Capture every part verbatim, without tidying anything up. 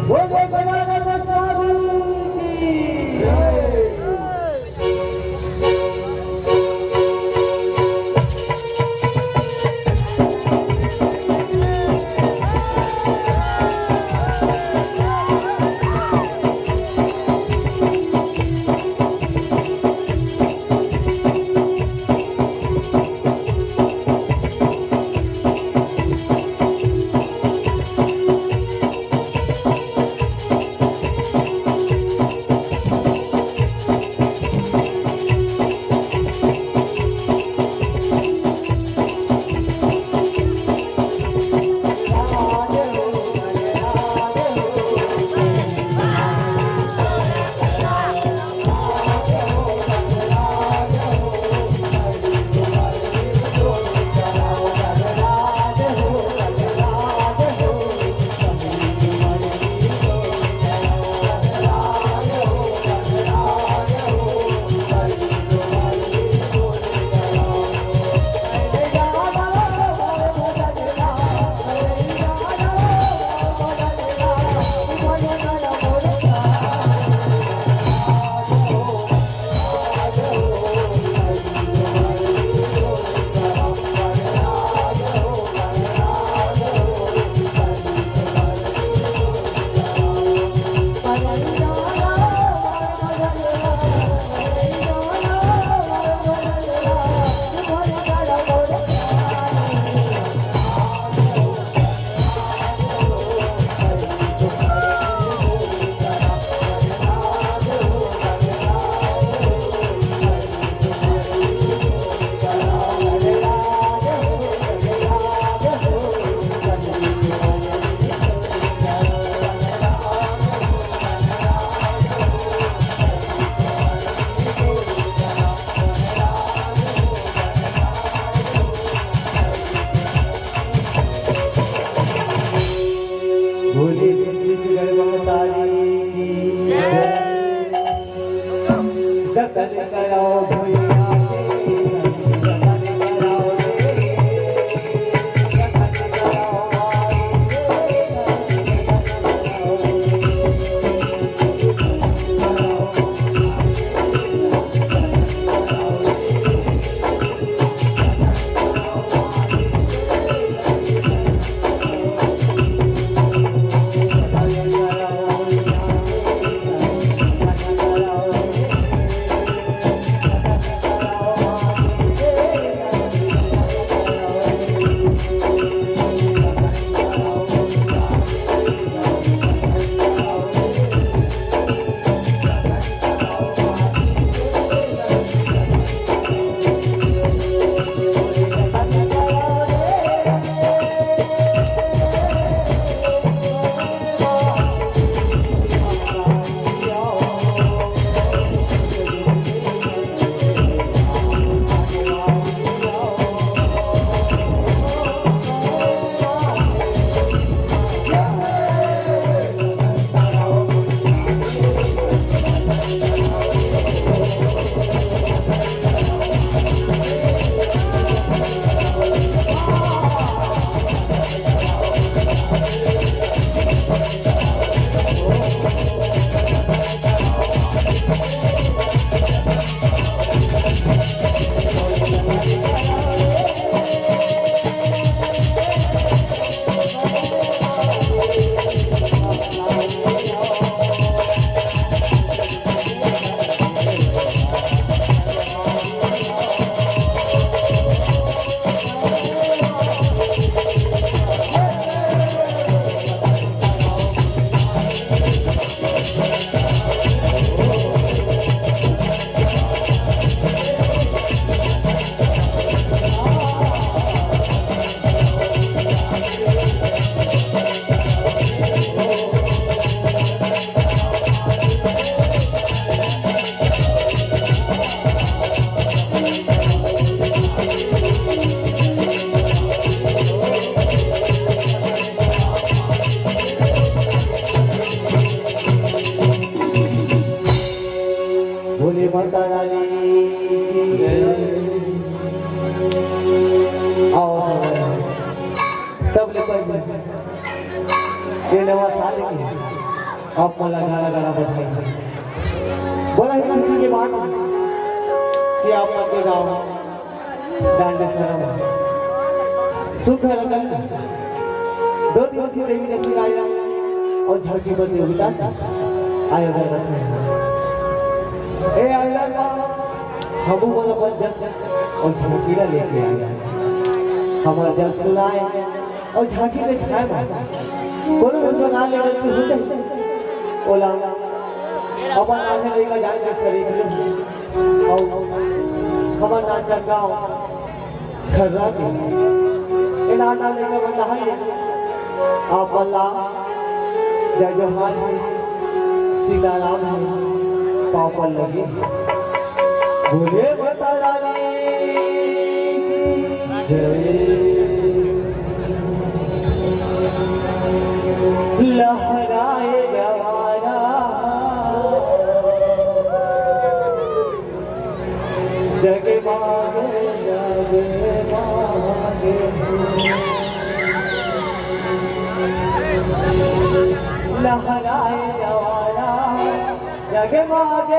बोलो बनारस वाली की जय। भोले शंकर महाकाली की जय। जतन कराओ भैया रे, जतन कराओ रे, जतन कराओ रे। भोले माता रानी की जय। आओ सब, सब लोग ये नवा साल के आप मन ला गाना गाना बधाई। बड़ा ही खुशी के बात है कि आप मन के गाँव डांडेसरा में सुख रतन दो दिवसीय देवी दशहरा आयोजन और झांकी प्रतियोगिता का आयोजन रखे हैं। ए आयोजन में हमू मन अपन जस और झांकी ला लेके आए हैं। हमार जस सुनाए और झांकी में खाए में कोनो भी प्रकार ले गलती हो जाए, ओला अपन आगे लेकर जाए के शरीर में और हमार नाच गाँव खर्रा के। ए नाना लेकर बता है, आप बता, जय जोहार है, सीताराम है, पापा लगे। बोले माता रानी की जय। लहराए जवारा जगमग जगमग लहराए जवारा जगमग।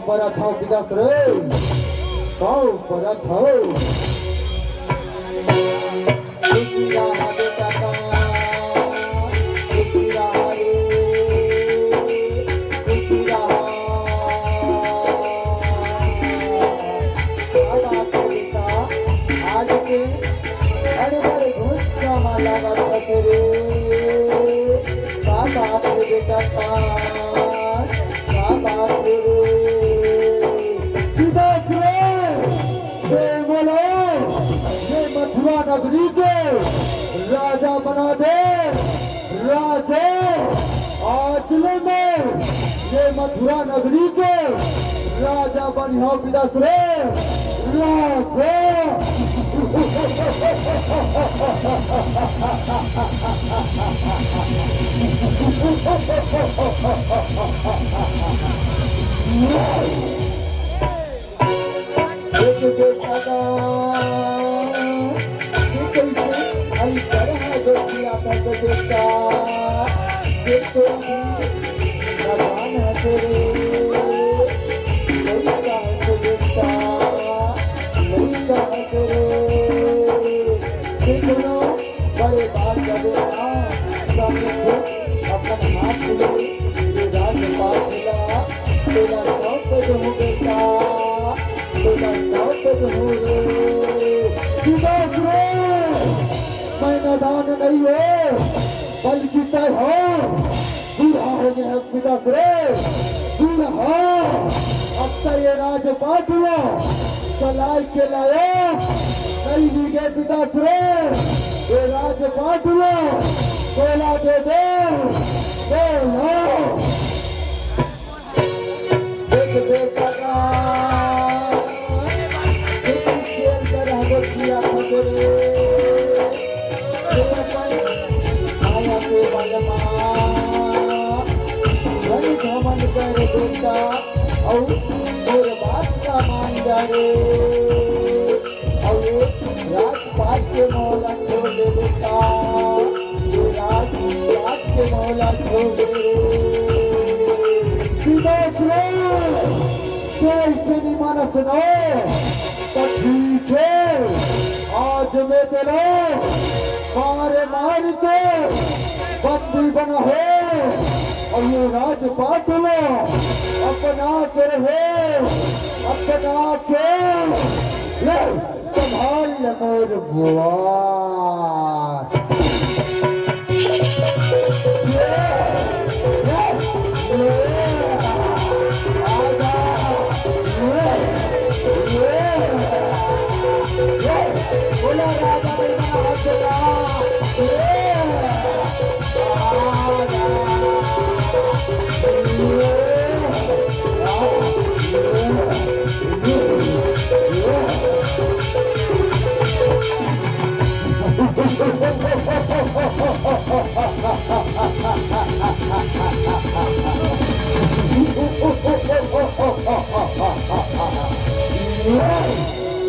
परत हव पिताश्री, का परत हव? आज के अरे बड़े घुस्सा माला बात रे, का बात रे बेटा, का, का बात रे? पिताश्री, ये बोलो, ये मथुरा नगरी के राजा बना दे, राजा। आज ले मैं ये मथुरा नगरी के राजा बनिहव पिताश्री, राजा। एक बेटा का, तू कैसे आई तरह गोटिया भग बेटा, देखो भी भगवान है तेरे, लइका है तो बेटा, लइका है तेरे। देखो बड़े बात करे ना, सब कुछ अपन हाथ ले, ये राजपाट मिला। तोला सौंप दूँ बेटा, तोला सौंप दूँ रे। पिताश्री, मैं नादान नहीं हो, बल्कि तय हो बूढ़ा हो गया है पिताश्री, बूढ़ा। अब तो ये राजपाट ला चलाए के लायक नहीं मिले पिताश्री, ये राजपाट ला तोला दे दे, तोला। देख बेटा का, तेरी के अंदर हम किया खतरे। तेरा मन आया के बलमा, घन घमंड कर बेटा, और मोर बात का मान जा रे। अउ ये राजपाट के मोला छोड़ दे बेटा, ये राजपाट के मोला छोड़ दे। पिताश्री, तैं अइसे नहीं मानस न, तो ठीक है, आज मैं तेला मार मार के बंदी बना है, अउ ये राजपाट ला अपना के रहे, अपना के ले। संभाल ले मोर बुआ। बोला राजा ने मना हंसला।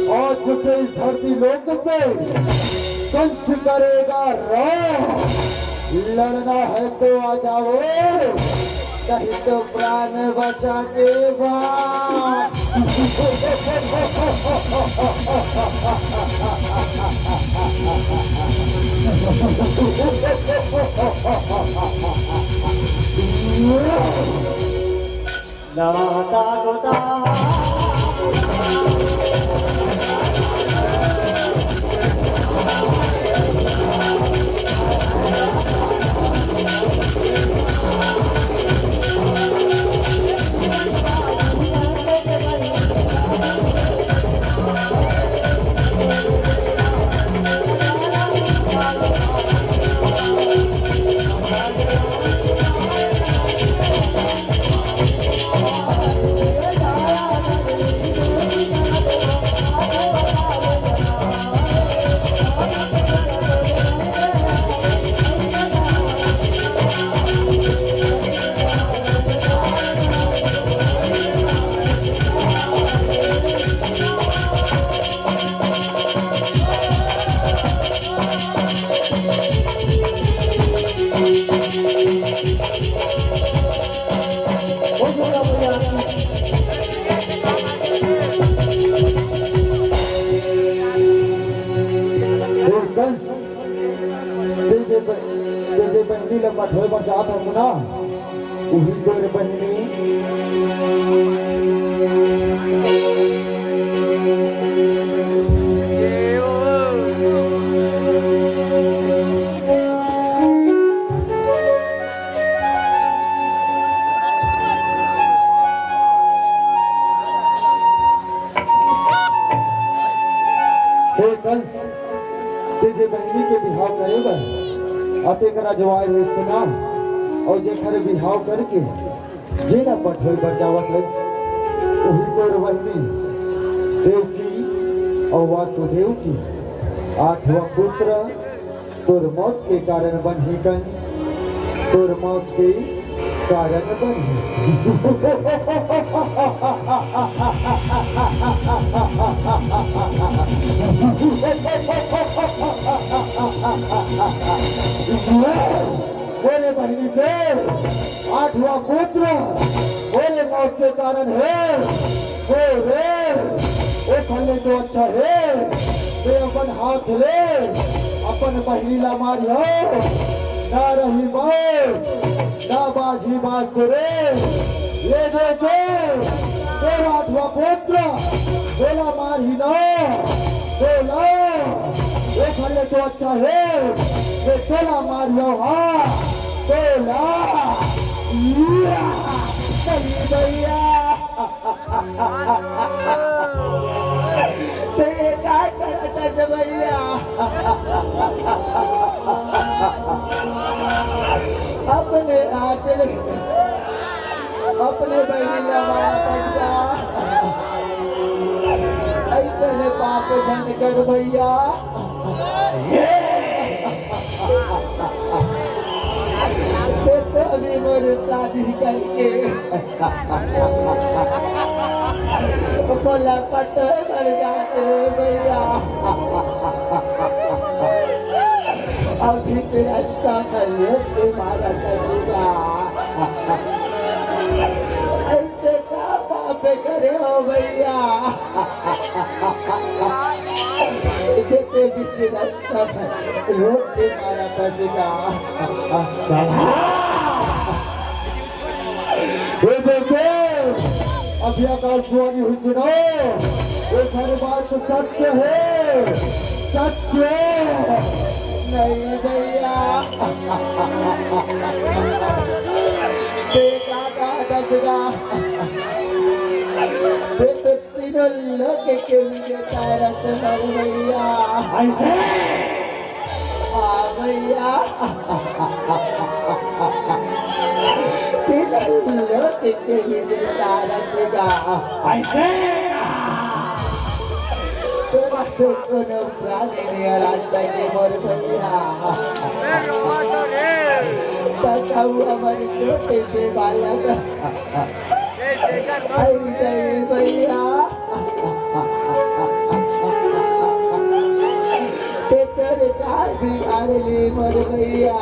आज से इस धरती लोक पे कंस करेगा राज। लड़ना है तो आ जाओ, नहीं तो प्राण बचा के भाग। दादा गोदा। ल पठोए बर जात हस ना, उही तोर बहिनी। हे कंस, ते जे बहिनी के बिहाव करे बर अतेक रजवाए रहिस ना, अउ जेखर बिहाव करके जेला पठोए बर जावत हस, उही तोर बहिनी देवकी अउ वासुदेव के आठवां पुत्र तोर मौत के कारण बनही कंस, तोर मौत के कारण बनही। मोरे बहिनी के आठवां पुत्र मोरे मौत के कारण हे। ओ रे, ओखर ले तो अच्छा हे, ते अपन हाथ ले अपन बहिनी ला मारिहो, ना रही मौत, ना बाजी बांसुरी। ये देखे, तोर आठवां पुत्र तोला मारही ना, तोला, ओखर ले तो अच्छा हे, मैं तोला मारिहो, हाँ, तोला। या, नहीं भैया। ते का करत हस भैया? अपने हाथ ले अपने बहिनी ला मारत हस का? अइसने पाप झन कर भैया। ते तो अभी मोर शादी करके मोला पटोए बर जात हे भैया। अभी ते अच्छा कर ले, ते मारा करेगा। अइसे का पाप करे हो भैया? जेते भी रक्षा रोक के मारा करेगा। हे देखे, अभी आकाशवाणी हुई सुनाओ, ये सारी बात तो सत्य है, सत्य। नहीं भैया, बेटा का दसरा, बेटे तीनों लोक के विजेता रतन भैया। ऐसे? हाँ भैया। तीनों लोक के विजेता रतन। ऐसे? तेरा तो कोनो प्राणी नहीं रास्ता के मोर भैया। बताओ हमारी छोटे से बालक। आई गई भैया। ते तेरे काल भी मार ली मोर भैया।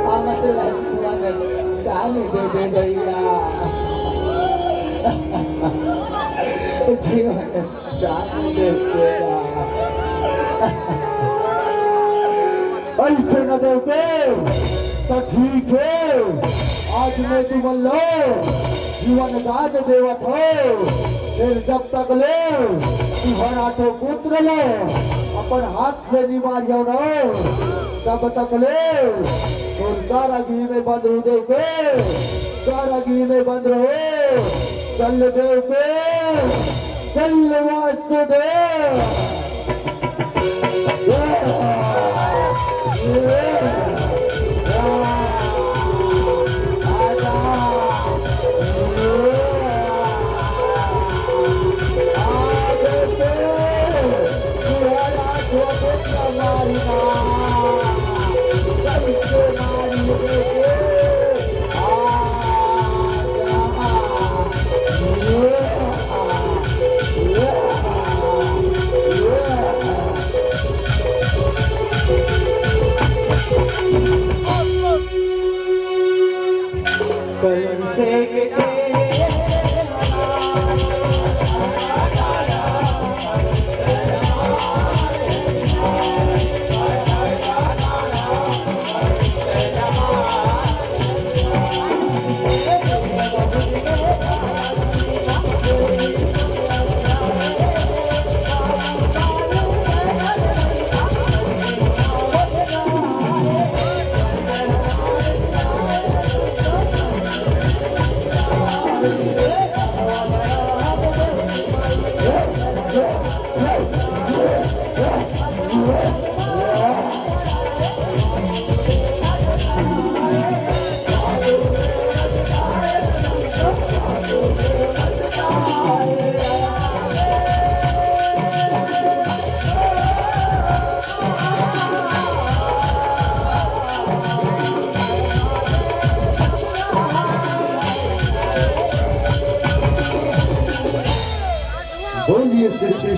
हमर लड़कुआ ने जान दे दे भैया। जीवन जान दे भैया। अइसे न देवते, त ठीक हे, आज मैं तुमन ला जीवन दान देवत हंव, फेर जब तक ले तुंहर आठों पुत्र ला अपन हाथ ले नी मारिहंव ना, तब तक ले तोर कारागृह में बंद रहू देवते, कारागृह में बंद रहू। चल देवते, चल वासुदेव।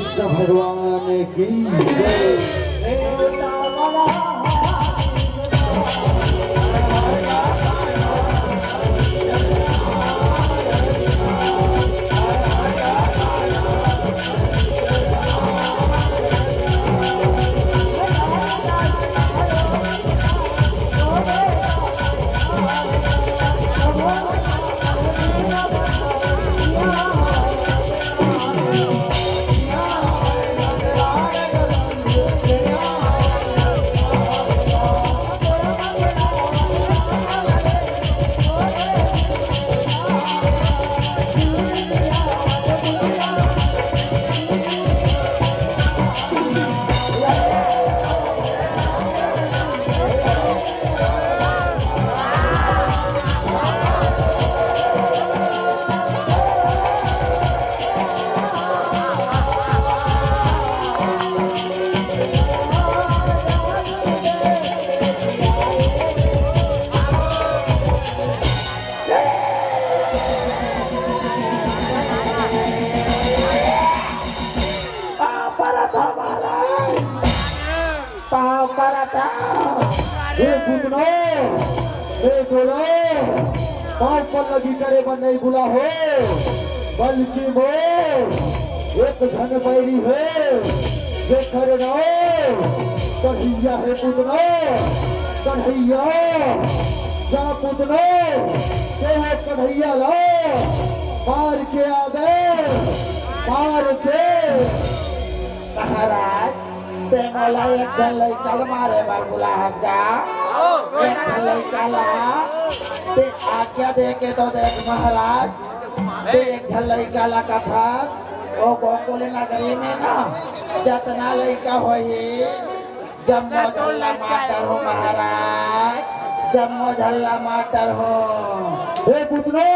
भगवान की जय। पाँव परत हँव महाराज, पाँव परत हँव। हे पुतनो, हे टोलो, पाँव पल्लगी करे बर नइ बुलाहूँ, बल्कि मोर एक झन बैरी हे, जेकर नाम कन्हैया हे पुतनो, कन्हैया। जा पुतनो, तें कन्हैया ला मार के आबे, मार के। महाराज, तें मोला एक झन लइका ल मारे बर बुलाहस गा? एक झन लइका ला? तें आज्ञा दे के तो देख महाराज, तें एक झन लइका ला कथस, ओ गोकुल नगरी में ना जतना लइका होही, जम्मो झन ला मार डरहूँ महाराज, जम्मो झन ला मार डरहूँ। हे पुतनो,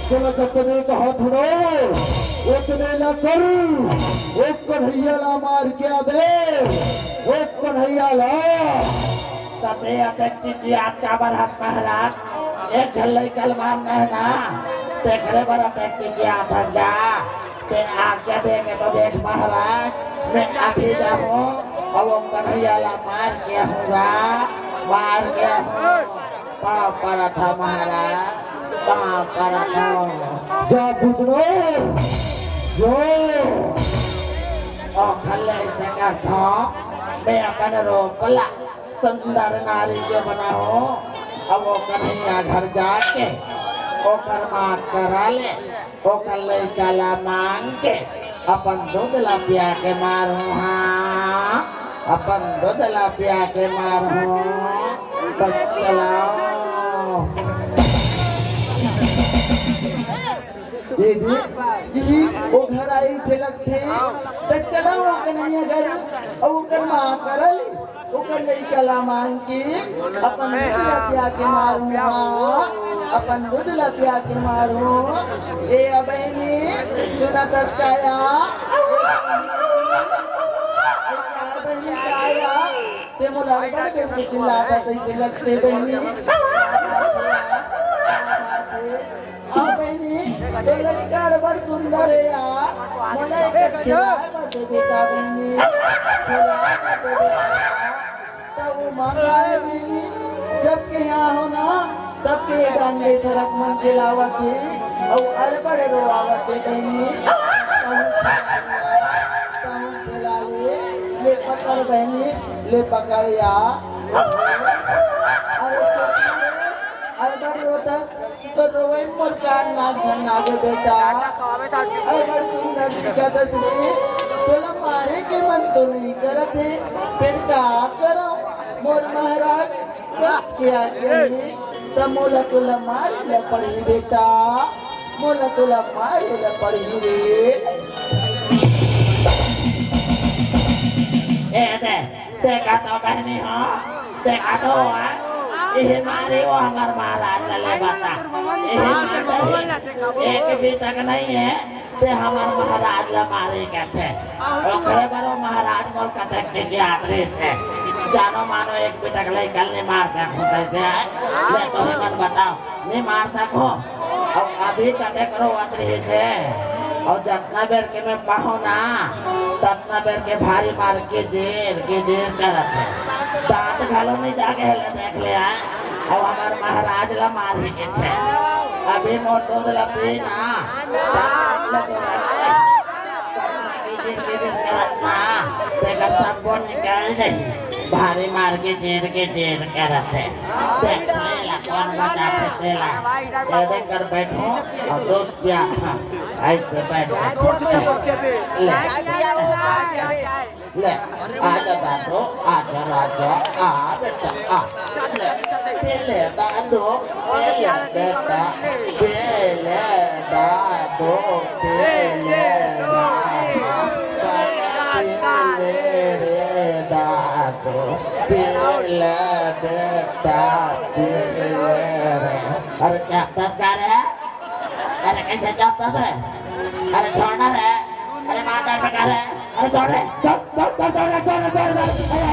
तोला जतने कहत हँव, ओतने ला कर। ओ कन्हैया ला मार के आबे, ओ कन्हैया ला। त तें अतेक चिचियात काबर हस महाराज? एक झन लइका ल मारना हे ना, तेखरे बर अतेक चिचियात हस गा। तें आज्ञा दे के तो देख महाराज, मैं अभी जाहूँ अउ ओ कन्हैया ला मार के आहूँ गा, मार के आहूँ। पाँव परत हँव महाराज, पाँव परत हँव। जा पुतनो, जो। ओखर ले अइसे करथँव, मैं अपन रूप ला सुंदर नारी के बनाहूँ, अउ ओ कन्हैया घर जाके ओकर माँ करा ले, ओकर लइका ला मांग के अपन दूध ला पिया के मारहूँ, हाँ, अपन दूध ला पिया के मारहूँ। त चलो। ये दे, ये ओ घर आइसे लगथे, त चलो ओ कन्हैया घर, अउ ओकर माँ करा ले। ओकर लइका ला मांग के अपन दूध ला पिया के मारहूँ, हाँ, अपन दूध ला पिया के मारहूँ। ए बहिनी, सुनत हस का या? ए बहिनी, का या? तें मोला अड़बड़ करके चिल्लात हस, तइसे लगथे बहिनी। हाँ बहिनी, तोर लइका अड़बड़ सुंदर हे यार। मोला एकर खिलाए बर देबे का बहिनी? खिलाए बर देबे का? त ओ मांगा हे बहिनी, जब के यहाँ हो ना, तब के ये डांडे सरक मन खिलावत हे, अउ अड़बड़ रोवावत हे बहिनी। तहूँ खिला ले, तहूँ खिला ले, ले पकड़ बहिनी, ले पकड़ या। अरे, अरे, अरे, तब रोता तो रोवई मोर कान ना झन आगे बेटा। अरे बड़ सुंदर दिखत हस रे, तोला मारे के मन तो नहीं करत हे, फेर का करँव मोर महाराज, बस के आगे ही त मोला तोला मारे ल पड़ही बेटा, मोला तोला मारे ल पड़ही रे। ए दे, देखा तो बहिनी हो, देखा तो हो, इही मारे ओ हमर महाराज ला ले बता। इही मारे एक भी तक नहीं हे, ते हमर महाराज ला मारे कथे। ओकरे बर ओ महाराज मोर कथे के आदमी से। जानो मानो एक भी तक लइका ल नहीं मार सकँव कइसे हे? ले तो ही मन बताओ, नहीं मार सकँव। अउ अभी कथे करो अतरी से। अउ जतना बेर के मैं पाहूं ना, ततना बेर के भारी मार के जेर के जेर करत हे। दांत घलो नहीं जागे हे ले, देख ले आय। अउ हमर महाराज ला मार ही किथे। अभी मोर दूध ला पी ना, तब ले तो रहे। के जेर के जेर करत ना, तेकर सबो निकल जाही। भारी मार के जेर के जेर करत हे। देख ले ला, कौन बचाथे तेला। ये देख कर बैठो अउ दूध पिया। ऐसे बैठ। ले, ले, आजा दादू, आजा राजा, आ बेटा, आ। ले, पी ले दादू, पी ले बेटा, पी ले दादू, पी ले राजा, पी ले रे दादू, पी ले बेटा, पी ले रे। अरे क्या कर रहे हैं? अरे कैसे चापता रे? अरे छोड़ ना रे। अरे मार डाल बेटा रे। अरे छोड़ रे। छोड़, छोड़, छोड़, छोड़ रे, छोड़ रे, छोड़ रे, छोड़ रे।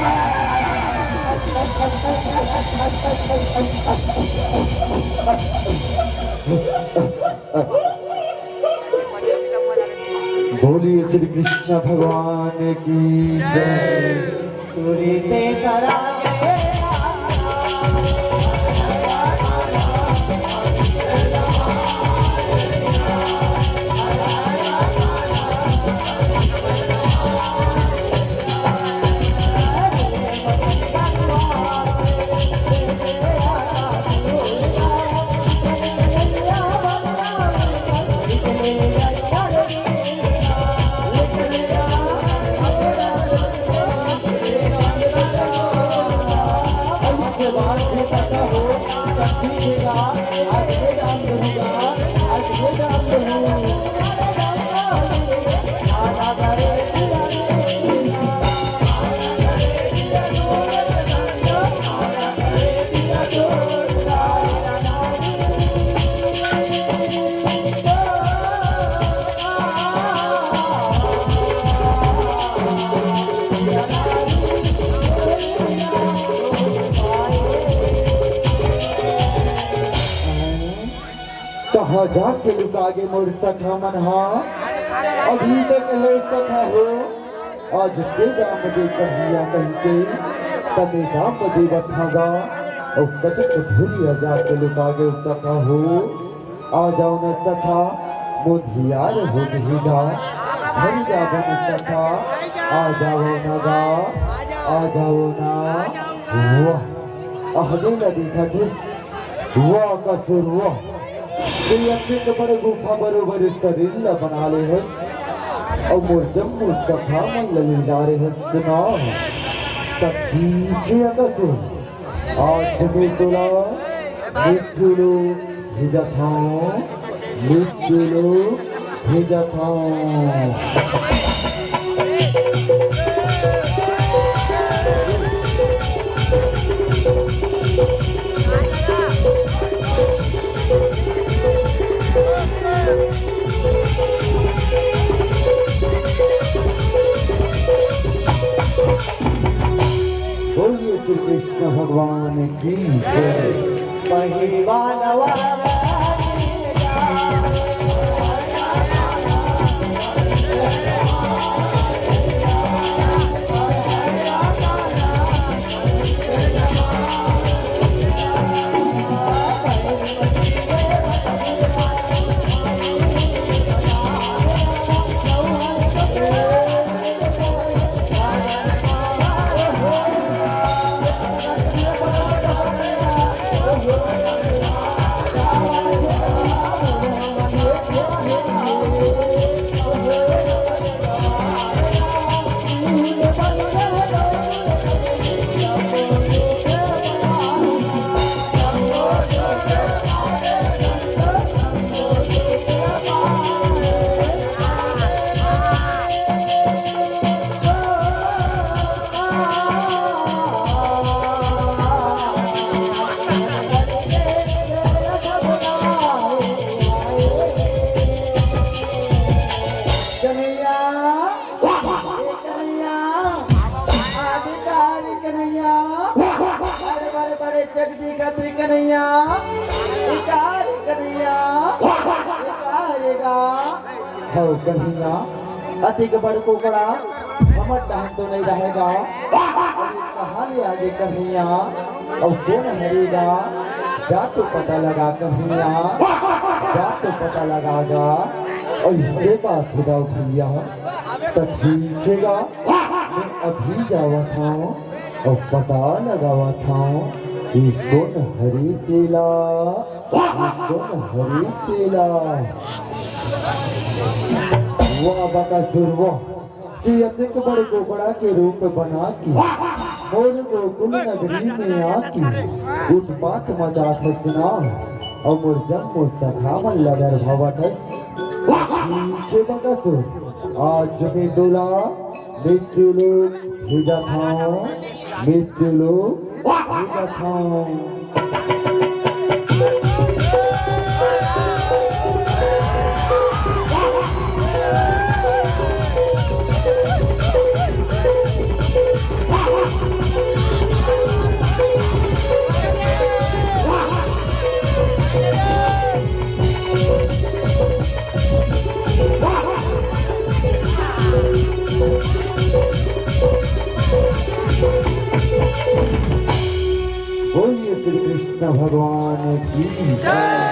बोलिए श्री कृष्ण भगवान की जय। कहाँ जाके लुका गे मोर सखा मन हा? अभी तक हे सखा हो, आज के दाम दे कहिया कहिके, तमे दाम दे बठागा, अउ कतक दूरिया जाके लुका गे सखा हो। आ जाओ न सखा, मोधियार हो गही गा। घर जाबो न सखा, आ जाओ न गा, आ जाओ न। वाह, अहदे ला देखा जिस, वाह कसुर वाह। तू अतेक बड़े गुफा बरोबर शरीर ला बना ले हस, अउ मोर जम्मो सखा मन ला लिला रे हस ना। तब ठीक हे कसुर। आज मैं तोला मिट्ठू लो भेजत हौं, मिट्ठू लो भेजत हौं। बोलिए श्री कृष्ण भगवान की जय। कन्हैया, ए कन्हैया, अधिकारी कन्हैया, बड़े बड़े बड़े चक दिखत हे कन्हैया, अधिकारी कन्हैया, अधिकारी गा। हव कन्हैया, अतेक बड़ कोकड़ा हमर डहन तो नइ रहेगा। अरे कहाँ ले आगे कन्हैया, अउ कोन हरे गा? जा तो पता लगा कन्हैया, जा तो पता लगा गा। अइसे बात हे गा भइया, त ठीक हे गा, मैं अभी जावत हँव अउ पता लगावत हँव, ए कोन हरे तेला। कोन हरे तेला? वाह बकासुर वाह, तैं अतेक बड़ कोकड़ा के रूप बना के मोर गोकुल नगरी में आके उत्पात मचात हस ना, अउ मोर जम्मो सखा मन ला डरवावत हस। ठीक हे बकासुर, आज मैं तोला मृत्यु लोक भेजत हँव, मृत्यु लोक भेजत हँव। बोलिए श्री कृष्ण भगवान की जय।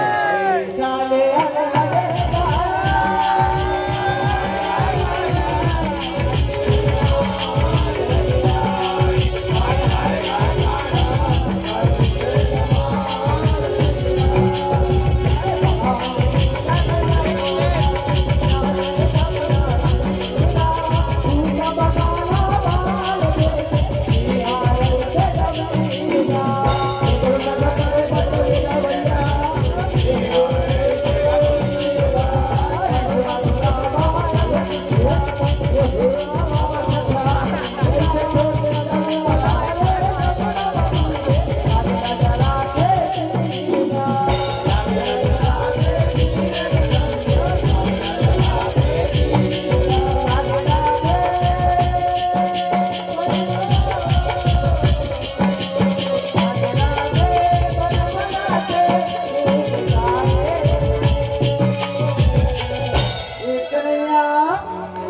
ए कन्हैया,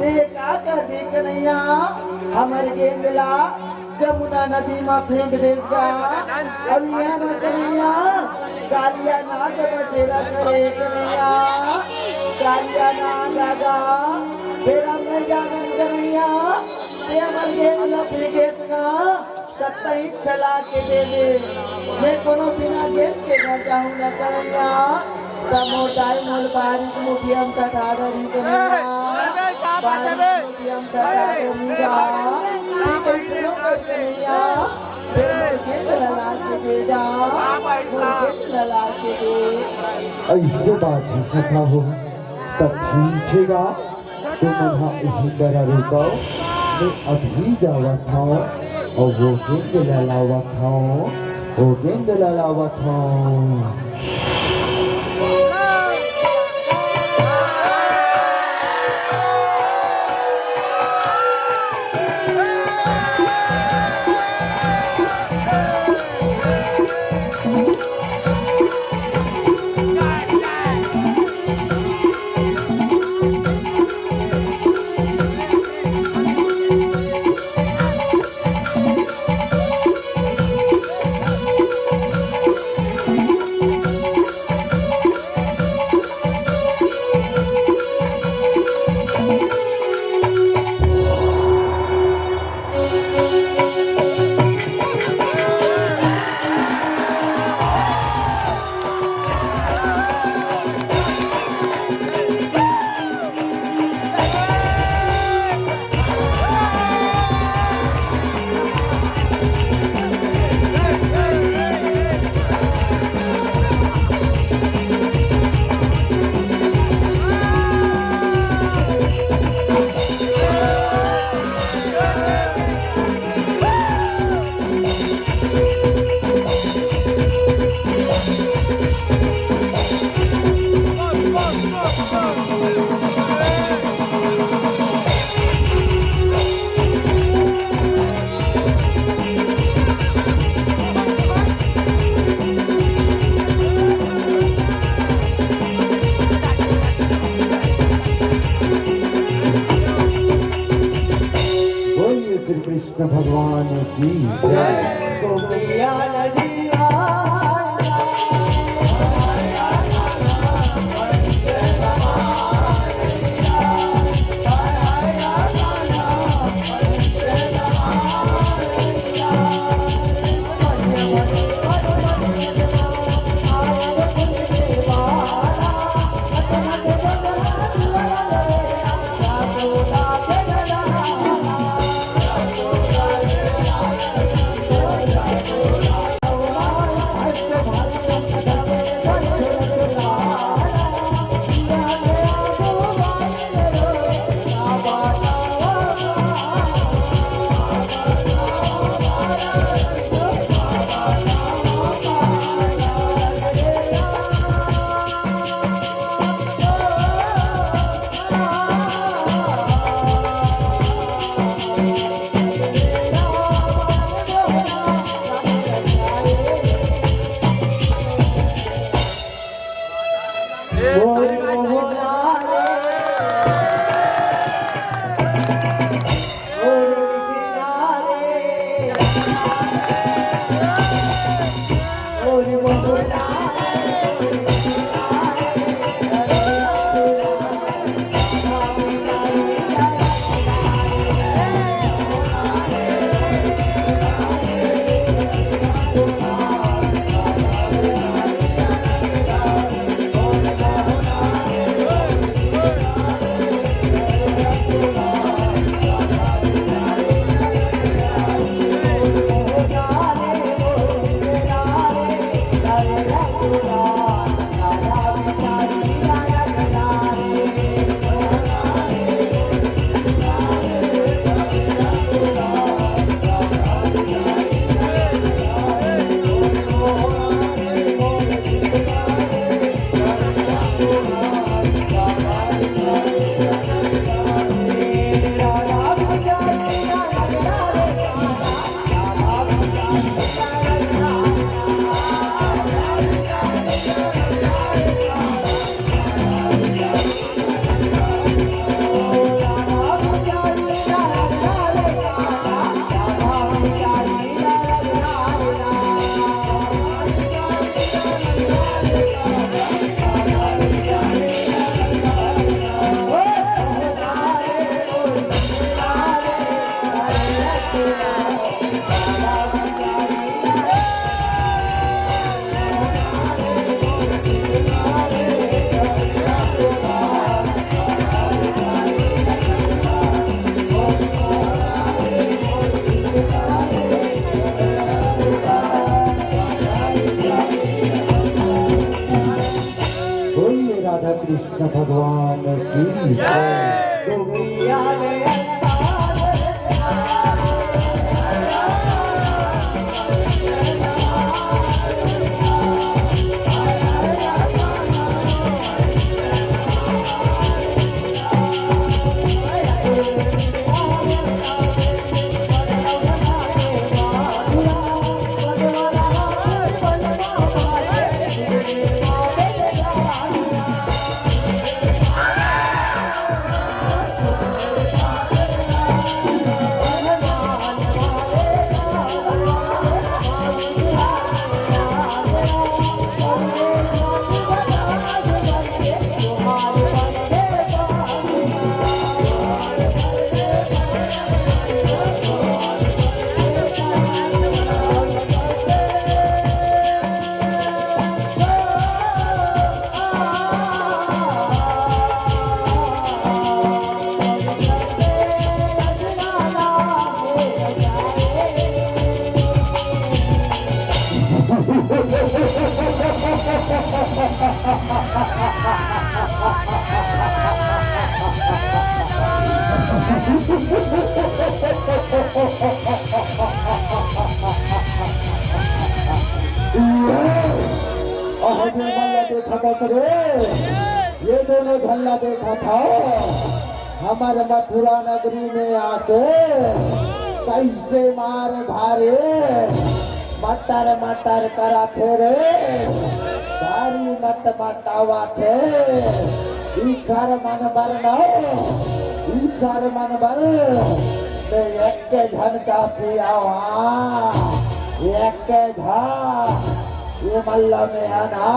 ते का कर दे कन्हैया, हमर गेंद ला जमुना नदी म फेंक देस गा। अब इहाँ न कन्हैया, कालिया नाग बसेरा करे कन्हैया, कालिया नाग आगा, फेर हम नइ जानन कन्हैया, ते हमर गेंद ला फेंकेस गा। सत्ता इच्छा ला के दे दे। मैं कोनो बिना गेंद के घर जाहूँ न कन्हैया। त मोर दाई मोर बारी के मुठिया म कटा डरी कन्हैया। बारी के मुठिया म कटा डरी गा। ये कइसनो कर कन्हैया। फेर मोर गेंद ला ला के दे गा। मोर गेंद ला ला के दे। अइसे बात हे सखा हो, त ठीक हे गा। तुमन ह इही करा रुकव, मैं अभी जावत हँव, अउ वो गेंद ला लावत हँव, वो गेंद ला लावत हँव। की जय। गोपिया नदिया। बोलिए राधा कृष्ण भगवान की जय। अहो, ये मन ला देखा था रे, ये दोनों झन ला देखा था। हमर मथुरा नगरी में आके कइसे मार भारे मटर मटर कराथे रे, भारी मटमटावाथे। इखर मन बर न, इखर मन बर एक के झन का पियावा, एक के झन, ये मल्ला में है ना,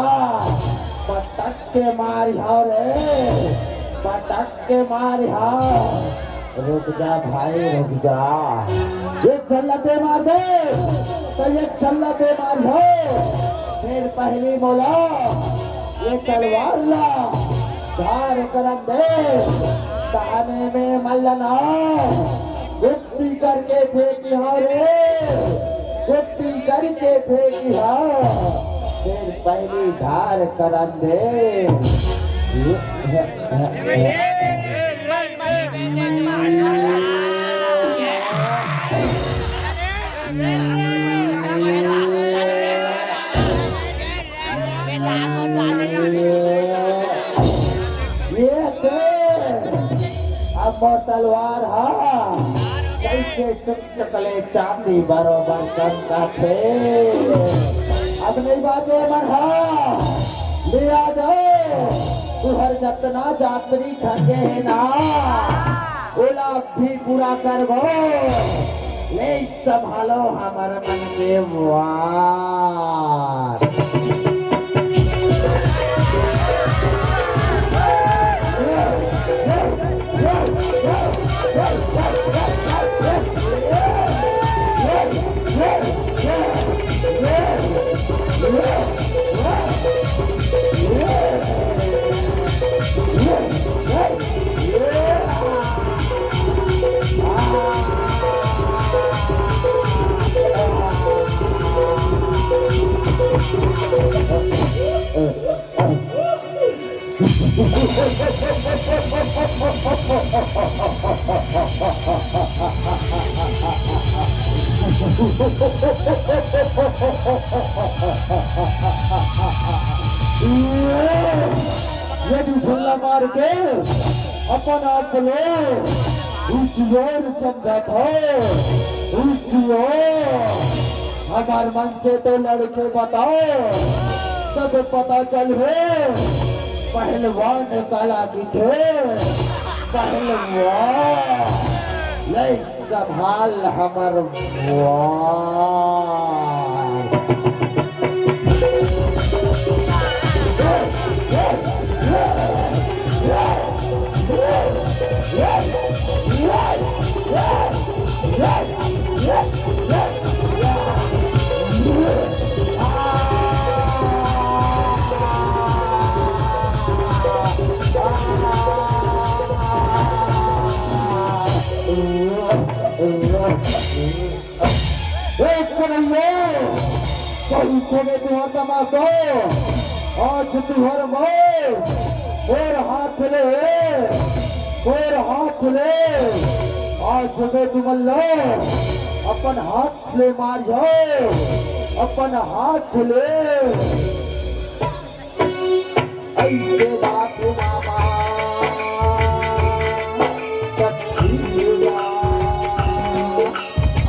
पटक के मारिहव रे, पटक के मारिहव। रुक जा भाई, रुक जा। एक झन ला दे मार दे, त एक झन ला दे मारिहव। फेर पहिली मोला ये तलवार ला धार करन दे, ताने में मल्ला ना गुप्ती करके फेंकिहव रे, गुप्ती करके फेंकिहव। फेर पहिली धार करन दे। ये दे, अब मोर तलवार हा कइसे चुक चुक ले चांदी बरोबर चमकाथे। अब नहीं बाजे मन हा, ले आ जाओ, तुहर जतना जात्री खंगे हे ना, ओला भी पूरा करबो। ले संभालो हमर मन के वार। ये भी झल्ला मार के अपन आप लो ऊंची ओर चंदा था, ऊंची ओर। हमार मन से तो लड़के बताओ, तब पता चलबे पहलवान काला दिखे। पहलवान ले संभाल हमर वार। ए कन्हैया, कल खोले तुहर तमाशा, आज तुहर मौत मोर हाथ ले, मोर हाथ ले। आज मैं तुमन ला अपन हाथ ले मारिहव, अपन हाथ ले। अइसे बात मामा, सखी बा।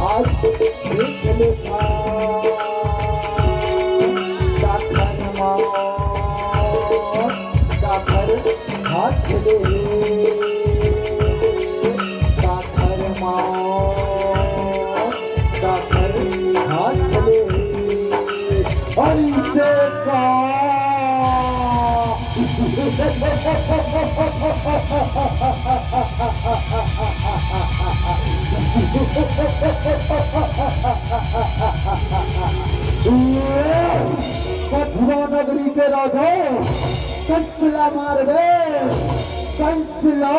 आज देख लेथा, काखर मौत, काखर हाथ ले, काखर मौत, काखर हाथ ले। अइसे का? मथुरा नगरी के राजा, कंस ला मारबे, कंस ला।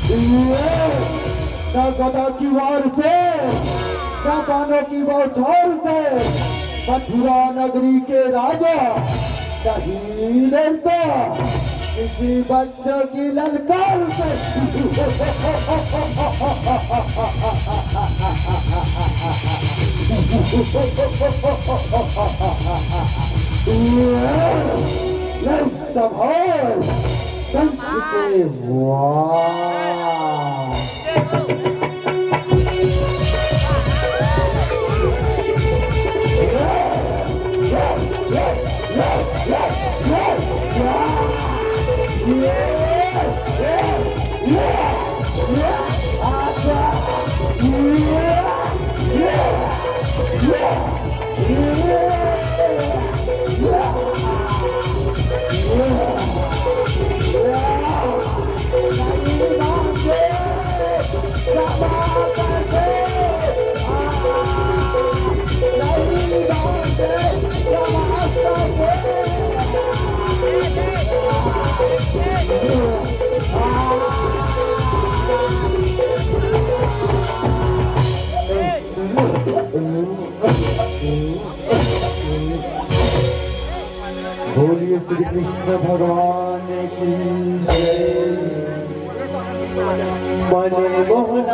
ये ना गदा की वार से, ना बानों की बौछार से, मथुरा नगरी के राजा नहीं डरता किसी बच्चों की ललकार से। ये संभाल कंस के वार। बोलिए श्री कृष्ण भगवान की जय। मन मोहन